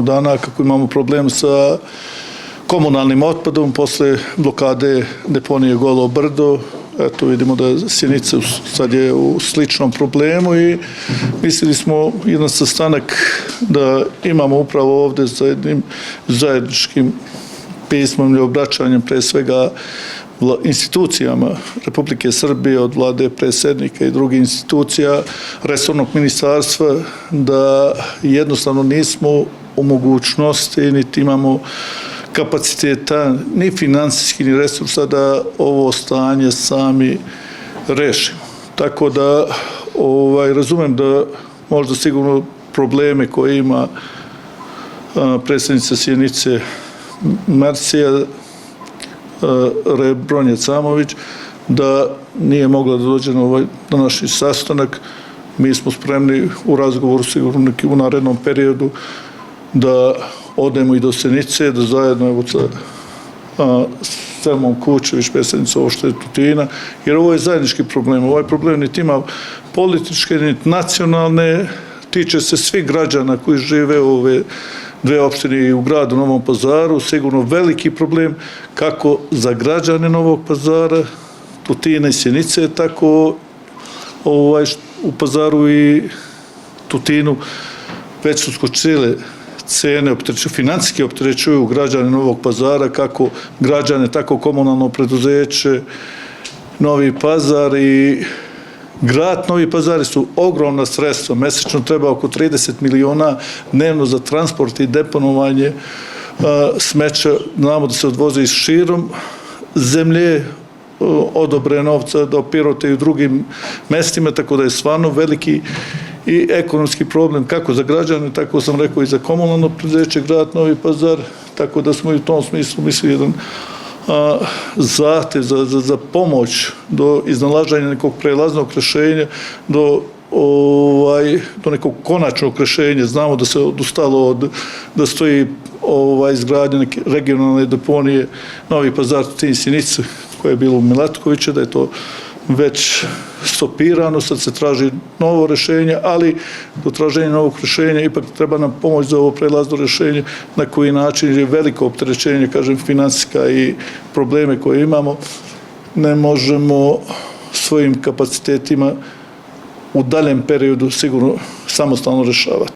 Dana kako imamo problem sa komunalnim otpadom posle blokade deponije Golo brdo. Eto vidimo da Sjenica sad je u sličnom problemu i mislili smo jedan sastanak da imamo upravo ovde sa jednim zajedničkim pismom ili obraćanjem pre svega institucijama Republike Srbije, od vlade, predsjednika i drugih institucija, resornog ministarstva, da jednostavno nismo u mogućnosti, niti imamo kapaciteta, ni finansijski, ni resursa da ovo stanje sami rešimo. Tako da razumem da možda sigurno probleme koje ima predsjednica Sjenice Marcija Rebronje Camović, da nije mogla da dođe na današnji sastanak. Mi smo spremni u razgovoru sigurno u narednom periodu da odemo i do Sjenice, da zajedno sa Selmom Kučević, predsjednicom opštine Tutina, jer ovo je zajednički problem. Ovaj problem niti ima političke, niti nacionalne, tiče se svih građana koji žive u ove dve opštine i u gradu Novom Pazaru, sigurno veliki problem kako za građane Novog Pazara, Tutina i Sjenice, tako u Pazaru i Tutinu već su skočile cene, financijski opterećuju građane Novog Pazara, kako građane, tako komunalno preduzeće Novi Pazar i grad Novi Pazar su ogromna sredstva. Mesečno treba oko 30 miliona dnevno za transport i deponovanje smeća. Znamo da se odvoze iz širom zemlje, odobre novca do Pirota i u drugim mestima, tako da je stvarno veliki i ekonomski problem kako za građane, tako sam rekao i za komunalno preduzeće grad Novi Pazar, tako da smo i u tom smislu mislili jedan zahtev za pomoć do iznalaženja nekog prelaznog rešenja, do nekog konačnog rešenja. Znamo da se odustalo da stoji izgradnja neke regionalne deponije Novi Pazar, Tutin i Sjenica, koja je bila u Milatkovića, da je to već stopirano, sad se traži novo rešenje, ali do traženja novog rešenja ipak treba nam pomoć za ovo prelazno rešenje, na koji način je veliko opterećenje, kažem, finansijska i probleme koje imamo, ne možemo svojim kapacitetima u daljem periodu sigurno samostalno rešavati.